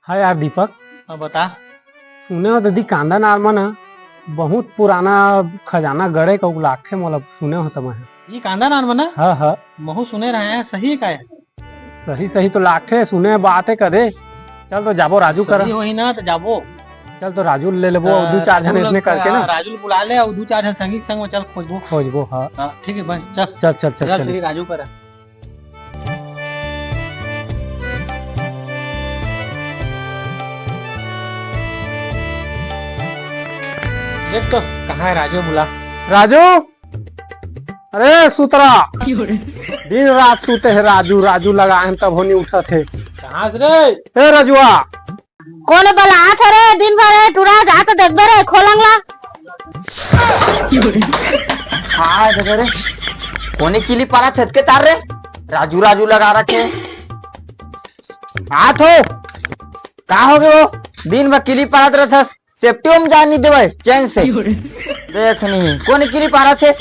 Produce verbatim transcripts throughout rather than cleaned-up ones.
हाँ यार दीपक। हाँ, बता। सुने हो दीदी, कांदा नार मन ह बहुत पुराना खजाना गड़े कहू लागथे मोला, सुने हो त मैं। ये कांदा नार मन ह? हाँ, हाँ। महू सुने रहे हैं, सही का है? सही, सही तो लागथे, सुने बात है कदे। चल तो जाबो राजू करा। सही होही ना तो जाबो। चल तो राजू ले लेबो, अ, दू चार झन राजू ऐसने ल-, करके ना। अ, राजू ल बुला ले अउ दू चार झन संगी के संग में चल खोजबो। खोजबो, हाँ। हाँ, ठीक है भाई, चल। चल, चल, चल, चल, चल। चलिए राजू करा। देख तो, कहाँ है राजू, बुला। राजू, अरे सुतरा, दिन रात सुते है राजू, राजू लगा है तब होनी उठत है। कहाँ से रे? ए रजुआ, कोन बलात हरे दिन भर ए टुरा? जा तो देखबे रे खोलंग ला। हाँ, देखो रे, कोने किली पारा थेत के तार रे, राजू राजू लगा रखे। बात हो, का हो गए हो? दिन भर किली पारत रहथस, सेफ्टी में जान नहीं देवे चैन से। देख नहीं, कोने किली पारत है?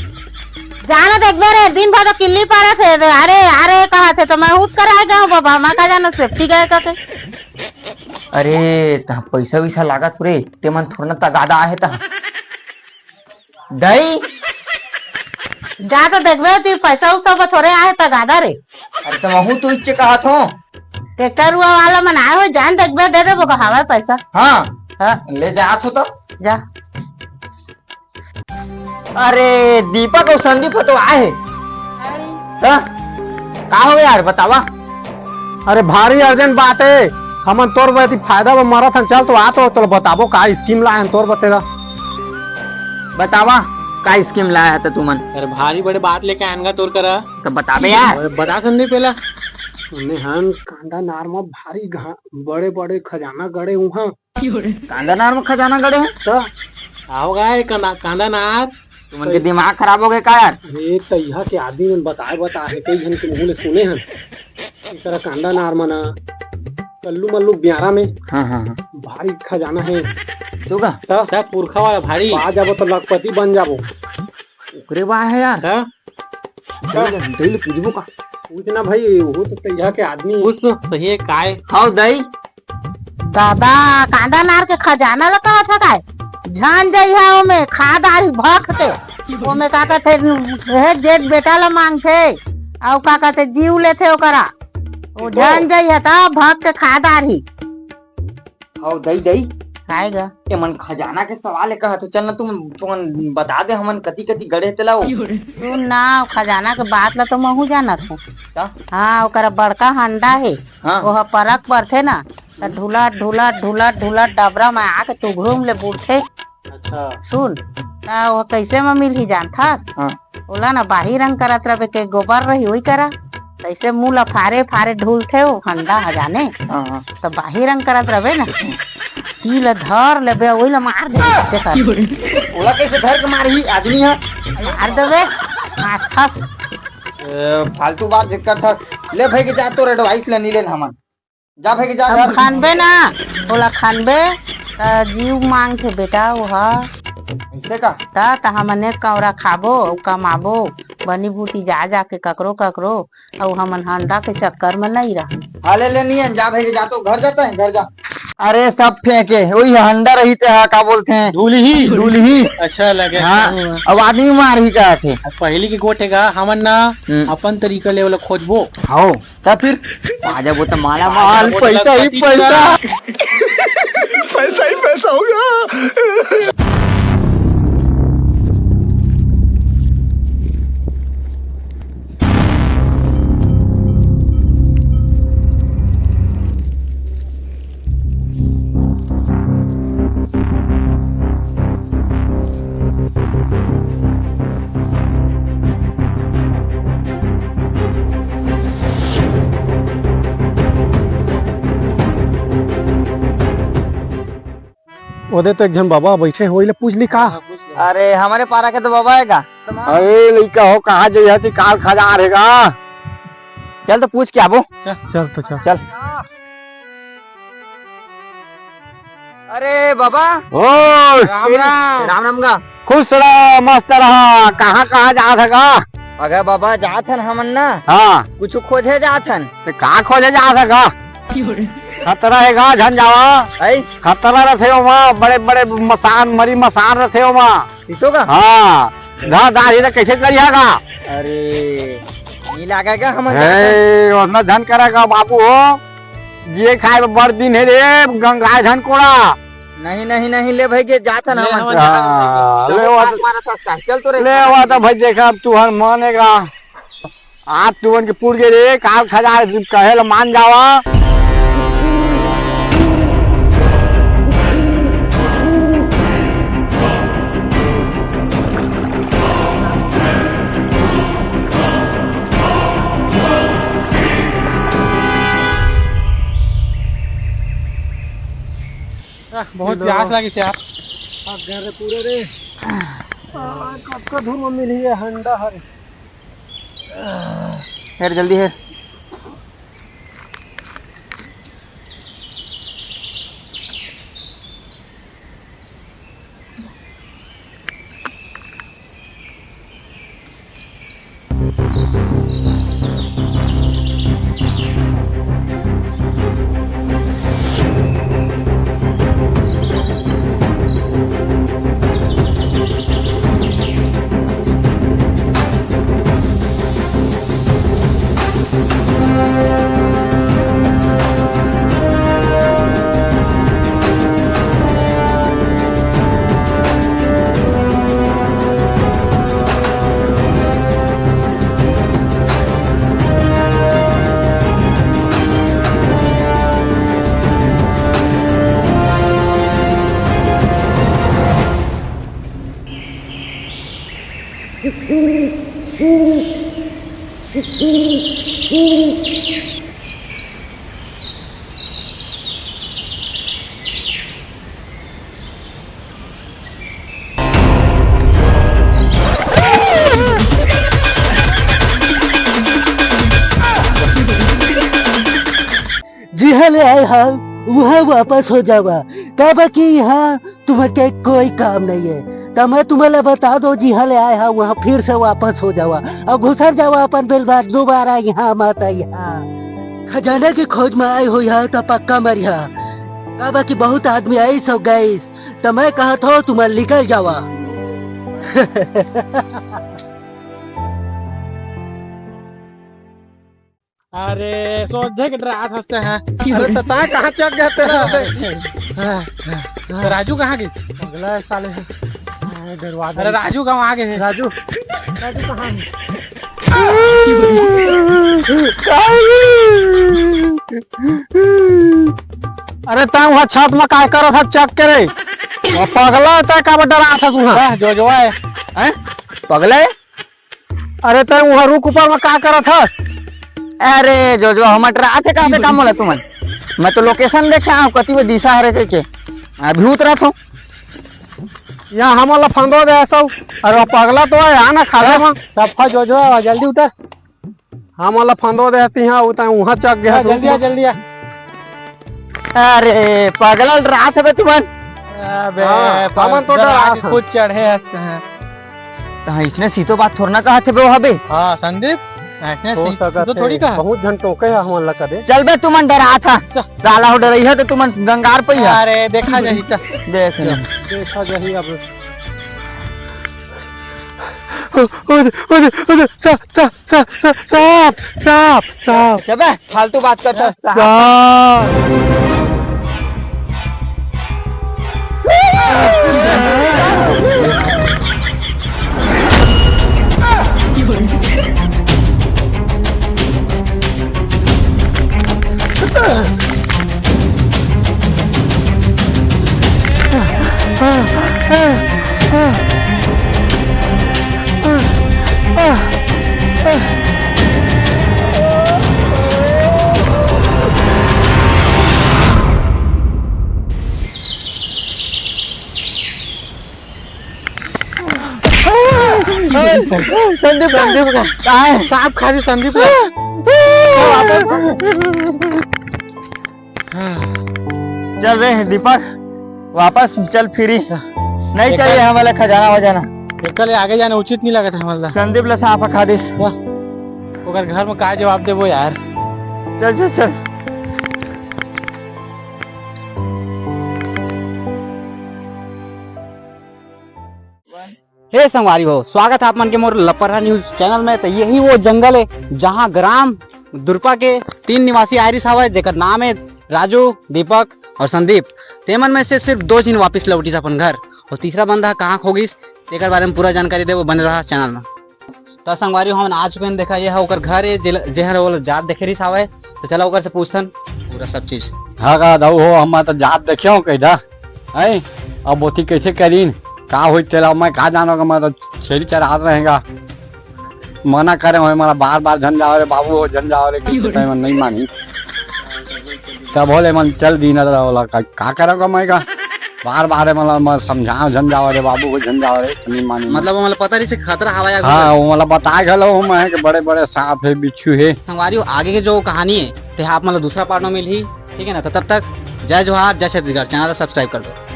जाना देखबे रे, दिन भर तो किल्ली पारत है। अरे, अरे, कहा थे तो मैं हूत कराए गया हूँ बाबा, मैं का जाना सेफ्टी गए का के। अरे, तहाँ पैसा वैसा लागत हो रे, ते मन थोड़ा ना तगादा आहे तहाँ। दई। जा तो देखबे, ती पैसा उसा बर थोड़े आहे तगादा रे। अरे, तो महू तो इच्चे कहा थो। ट्रैक्टर हुआ वाला मन आए हो, जान देखबे, दे देबो का हवा पैसा। हाँ। हाँ। ले जा, आ तो। जा। अरे, दीपक अउ संदीप तो आए हे। हाँ? का हो गया यार, बतावा। अरे, भारी urgent बात है, हमन तोर बर फायदा बर मरत हन। चल तो आ तो, चल बताबो का scheme लाए हन तोर बर तेला। बतावा, का scheme लाया है तो तुमन? अरे, भारी बड़े बात लेके आएन गा तोर करा। तो बताबे यार। अरे, बता संदीप पहला। सुने हन कांदा नार म भारी घा-, बड़े बड़े खजाना गड़े उहाँ। कांदा नार म खजाना गड़े हे? त? का होगे ए कांदा, कांदा नार? तुमन के दिमाग खराब हो गए का यार? अरे, तइहा के आदमी मन बताए, बताए हे, कई झन के मुँह ले सुने हन। एकरा कांदा नार म ना, कल्लू मल्लू ब्यारा में हाँ, हाँ, हाँ। भारी खजाना हे। तो का? त? त पुरखा वाला भारी। पा जाबो त लखपति बन जाबो। ओकरे बा हे यार। त? दई ले, दई ले पूछबो का? पूछना भाई, वो तो तइहा के आदमी। पूछ तो सही है, काय? हाव दई। दादा, कांदा नार के खजाना ला कहत ह काय? झन जइहा ओमे, खा डारी भक के। ओमे का कहथे, हे जेठ बेटा ला मांगथे, अउ का कहथे, जीव लेथे ओकरा। ओ झन जइहा त भक के खा डारी। हव दई, दई। काय गा? एमन खजाना के सवाल हे कहत हो, चल ना तुम, तुमन बता दे हमन कति कति गड़े हे तेला ओ। सुन ना, खजाना के बात ला तो महू जानत हूँ। का? हाँ, ओकरा बड़का हंडा हे। हाँ। ओह परक परथे ना, त ढुलत, ढुलत, ढुलत, ढुलत डबरा में आके टुघड़ुम ले बुड़थे। अच्छा। सुन, त ओह कइसे म मिलही जानथस? हाँ। ओला ना बाहिर अंग करत रबे के गोबर रही ओई करा, तइसे मुंह ला फारे फारे ढूलथे ओ हंडा ह जाने। हाँ, हाँ। त बाहिर अंग करत रबे ना, ती ला धर लेबे, ओई ला मार देबे, कइसे कर। ओला कइसे धर के मारही आदमी ह? मार देबे, मार खस। ए, फालतू बात जे करथस। ले भाई के जा, तोर advice ला नी लेन हमन। जा भाई के जा अब घर। खनबे ना, ओला खनबे, त जीव मांगथे बेटा, ओहा। अइसे का? त, त हमन एक कौरा खाबो, अउ कमाबो, बनी बूटी जा, जा के ककरो, ककरो, अउ हमन हंडा के चक्कर में नहीं रहन। हाँ, ले, ले, नियन, जा भाई के जा, तो घर जाता है, घर जा। अरे, सब फेंके, ओही हंडा रही ते हा, का बोलथे? ढूलही। ढूलही। अच्छा लगे। हाँ, अब आदमी मारही का थे। अब पहली के गोठे का, हमन ना हम्म। अपन तरीका ले ओला खोजबो। हाव। त फिर आ जाबो त माला माल, पैसा ही पैसा। पैसा ही पैसा होगा। ओदे तो एक झन बाबा बइठे हे, ओही ले पूछ ली का? अरे, हमरे पारा के तो बाबा हे का? अरे लइका हो, कहाँ जइहा कि काल खजा रहेगा? चल तो पूछ के आबो। चल। चल तो चल। चल। अरे बाबा। ओए। राम राम। राम राम गा। खुश रहा, मस्त रहा। कहाँ कहाँ जात हे गा? अगे बाबा, जात हन हमन ना। हाँ। कुछ खोजे जात हन। ते का खोजे जात हे गा? खतरा हे गा, झन जावा। आई? खतरा रथे ओमा, बड़े-बड़े मसान, मरी मसान रथे ओमा। इतो का? हाँ, धा दाही ला कइसे करिहा गा? अरे, नी लागे का हमन हे, जाथन? ओतना झन करा गा बाबू हो। जिए खाए बर बड़ दिन हे रे, गंगाए झन कोड़ा। नहीं, नहीं, नहीं, ले भाई, के जाथन ले हमन हमन जाथन। हाँ, ले वो तो, मारा था, चल तो रे। ले वो तो भाई, देखा अब तुहर मन हे गा। आज तुमन के पुर गे रे, काल खजा कहे ल मान जावा। आह, बहुत हेलो। प्यास लगी यार। आ, घर रे पूरे रे। आ, कतका धूर में मिली है हंडा हरे। हेर, जल्दी हेर। जिहाँ ले आए हव, उहाँ वापस हो जावा, काबर कि इहाँ तुमन के कोई काम नहीं है। त मैं तुमन ला बता दो, जिहाँ ले आए हव, उहाँ फिर से वापस हो जावा अउ घुसर जावा अपन बेल बार, दोबारा इहाँ मत आइहा। खजाना के खोज में आए होइहा त पक्का मरिहा, काबर कि बहुत आदमी आइस अउ गइस, त मैं कहत हव तुमन निकल जावा। अरे, सोझे के डरात हंसते हैं। अरे, त तैं कहाँ चक गए तेला? हाँ, हाँ, हाँ। तो राजू कहाँ गे? पगला है साले। हाँ, डरवा दे। अरे, राजू कहाँ गे हे? राजू। राजू कहाँ है? अरे, तैं उहाँ छत में काय करत हस चक के रे? वो पगला है, तैं काबर डरात हस उहाँ? वाह, जोजवा है। हैं? पगला है? अरे, तैं उहाँ रुख ऊपर में का करत हस? अरे, जोजवा, हमर डरात हे का बे, का मोला तुमन? मैं तो location देखे हंव, कति वो दिशा हरे कहिके। अभी उतरत हंव। यहाँ हमन ला फंदो दे हस। अरे, वो पगला तो है, आ ना खाले में। सब खा जोजवा, जल्दी उतर। हमन ला फंदो दे हस, तिहाँ उतर, उहाँ चक गया हाँ, तू। जल्दी आ, जल्दी आ। अरे, पगला डरात हे बे तुमन। अबे, हाँ, हमन तो पगला डरात आज हन। खुद चढ़े हस। हाँ, इसने सीतो बात थोड़ा ना कहा थे बे, वो हबे। हाँ, संदीप, इसने हो सी-, सकत सीतो हे, थोड़ी कहा। बहुत झन टोके हे हमन ला कदे। चल बे, तुमन डरात हा। चल। साला हो डरई है तो तुमन गंगार पई हा। अरे, देखा जाही, चल। देख ले। देखा जाही अब। ओ, ओ, ओ, ओ, सा-, सा-, सा-, सा-, साँप, साँप, साँप। चुप बे, फालतू बात करता है, साँप। साँप। संदीप, संदीप का, का है? सांप खा रही संदीप का। चल रे दीपक, वापस चल फिरी। नहीं एकर चाहिए हमला खजाना वजाना। एकर ले आगे जाना उचित नहीं लगत हमला। संदीप ला सांप खा दिस। वाह। ओकर घर में का जवाब देबो यार। चल, चल, चल। हे संगवारी हो, स्वागत है आप मन के मोर लपरहा न्यूज चैनल में। तो यही वो जंगल है जहां ग्राम दुरपा के तीन निवासी आए रिहिस हवय, जेकर नाम है राजू, दीपक और संदीप। तेमन में से सिर्फ दो झिन वापिस लौटिस अपन घर, और तीसरा बंदा कहाँ खो गिस, तेकर बारे में पूरा जानकारी देबो, बने रहा चैनल में। तो संगवारी हो, हमन आ चुके हैं, देखा ये है ओकर घर है, जे, जेहर वो जात देखे रिहिस हवय। तो चला ओकर से पूछथन पूरा सब चीज। हाँ का दाऊ हो, हम तो जात देखे हो कही दा, हैं? अब ओती कैसे करीन, का होई तेला मैं का जानो, का मैं तो छेरी चरात रहेगा। मना करे हो, मला बार बार झन जाओ रे बाबू हो, झन जाओ रे, किसी time नहीं मानी। तब होले मन चल दी ना दादा, ओला का, का करोगा मैं का? बार बार मला मैं समझाओ, झन जाओ रे बाबू हो, झन जाओ रे, नहीं मानी। मतलब वो मला पता नहीं से खतरा हवा या हाँ, वो मला बताए घलो हूँ मैं कि बड़े बड़े सांप है, बिच्छू है। संगवारी हो, आगे के जो कहानी है, ते आप मतलब दूसरा पार्ट में मिलही, ठीक है ना? तो तब तक जय जोहार, जय छत्तीसगढ़, चैनल सब्सक्राइब कर दो।